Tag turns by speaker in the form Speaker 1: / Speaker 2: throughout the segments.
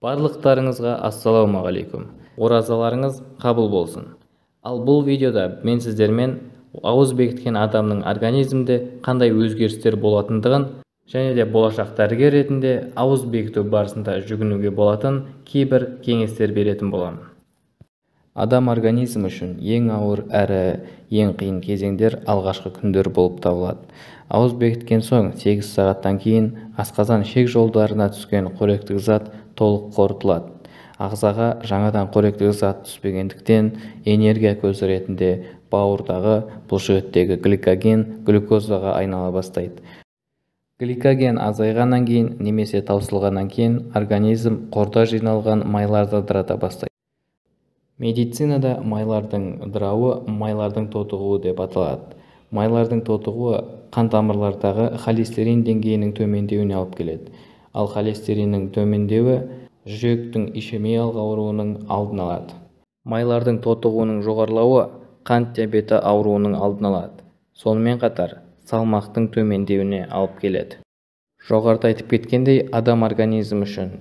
Speaker 1: Барлықтарыңызға ассалаумағалейкум. Оразаларыңыз қабыл болсын. Ал бұл видеода мен сіздермен ауыз бекіткен адамның организмде қандай өзгерістер болатындығын және де болашақ дәрігер ретінде ауыз бекіту барысында жүгінуге болатын кейбір кеңестер беретін боламын. Адам организмі үшін ең ауыр әрі ең қиын кезеңдер алғашқы күндер болып табылады. Ауыз бекіткен соң 8 сағаттан кейін асқазан-ішек жолдарына түскен қоректік зат толық қорытылады. Ағзаға жаңадан қоректік зат түспегендіктен энергия көзі ретінде бауырдағы бұлшықеттегі гликоген глюкозаға айнала бастайды. Гликоген азайғаннан кейін немесе таусылғаннан кейін организм қорда жиналған майларды ыдырата бастайды. Медицинада майлардың ыдырауы майлардың тотығуы деп аталады. Майлардың тотығуы қан тамырлардағы холестерин деңгейінің төмендеуіне алып келеді. Ал холестериннің төмендеуі жүректің ишемиялық ауруының алдын алады. Майлардың тотығуының жоғарылауы қант диабеті ауруының алдын алады. Сонымен қатар салмақтың төмендеуіне алып келеді. Жоғарыда айтып кеткендей, адам организмі үшін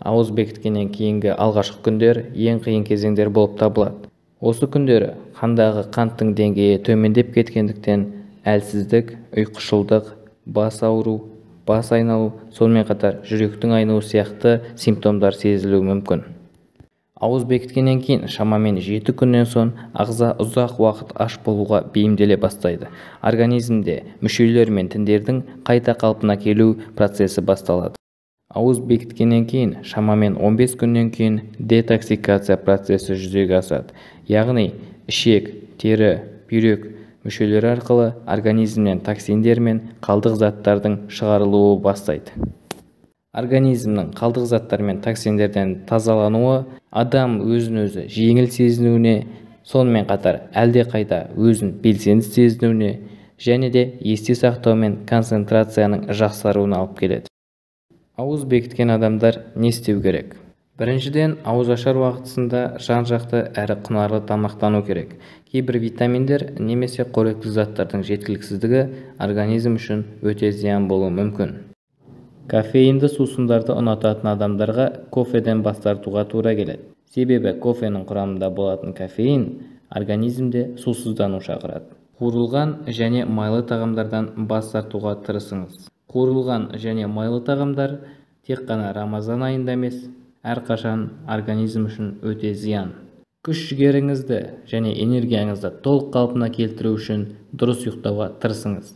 Speaker 1: ауыз бекіткеннен кейінгі алғашқы күндер ең қиын кезеңдер болып табылады. Осы күндері қандағы қанттың деңгейі төмендеп кеткендіктен әлсіздік, ұйқышылдық, бас ауыру, бас айналу, сонымен қатар жүректің айнуы сияқты симптомдар сезілуі мүмкін. Ауыз бекіткеннен кейін шамамен 7 күннен соң ағза ұзақ уақыт аш болуға бейімделе бастайды. Организмде мүшелер мен тіндердің қайта қалпына келу процесі басталады. Ауыз бекіткеннен кейін шамамен 15 күннен кейін детоксикация процесі жүзеге асады. Яғни ішек, тері, бүйрек мүшелері арқылы организмнен токсиндер мен қалдық заттардың шығарылуы бастайды. Организмнің қалдық заттар мен токсиндерден тазалануы адам өзін-өзі жеңіл сезінуіне, сонымен қатар әлдеқайда өзін белсенді сезінуіне және де есте сақтау мен концентрацияның жақсаруына алып келеді. Ауыз бекіткен адамдар не істеу керек? Біріншіден, ауызашар уақытысында жан-жақты әрі құнарлы тамақтану керек. Кейбір витаминдер немесе қоректік заттардың жеткіліксіздігі организм үшін өте зиян болуы мүмкін. Кофеинді сусындарды ұнататын адамдарға кофеден бас тартуға тура келеді. Себебі кофенің құрамында болатын кофеин организмде сусыздану шақырады. Қуырылған және майлы тағамдардан бас тартуға тырысыңыз. Қуырылған және майлы тағамдар тек қана Рамазан айында емес, әрқашан организм үшін өте зиян. Күш-жігеріңізді және энергияңызды толық қалпына келтіру үшін дұрыс ұйықтауға тырысыңыз.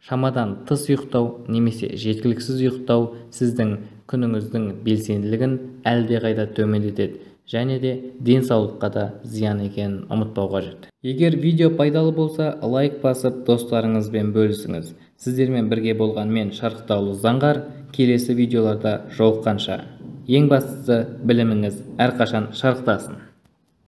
Speaker 1: Шамадан тыс ұйықтау немесе жеткіліксіз ұйықтау сіздің күніңіздің белсенділігін әлдеқайда төмендетеді және де денсаулыққа да зиян екенін ұмытпау қажет. Егер видео пайдалы болса, лайк басып достарыңызбен бөлісіңіз. Сіздермен бірге болған мен Шарықтаулы Заңғар, келесі видеоларда жолыққанша. Ең бастысы біліміңіз әрқашан шарықтасын.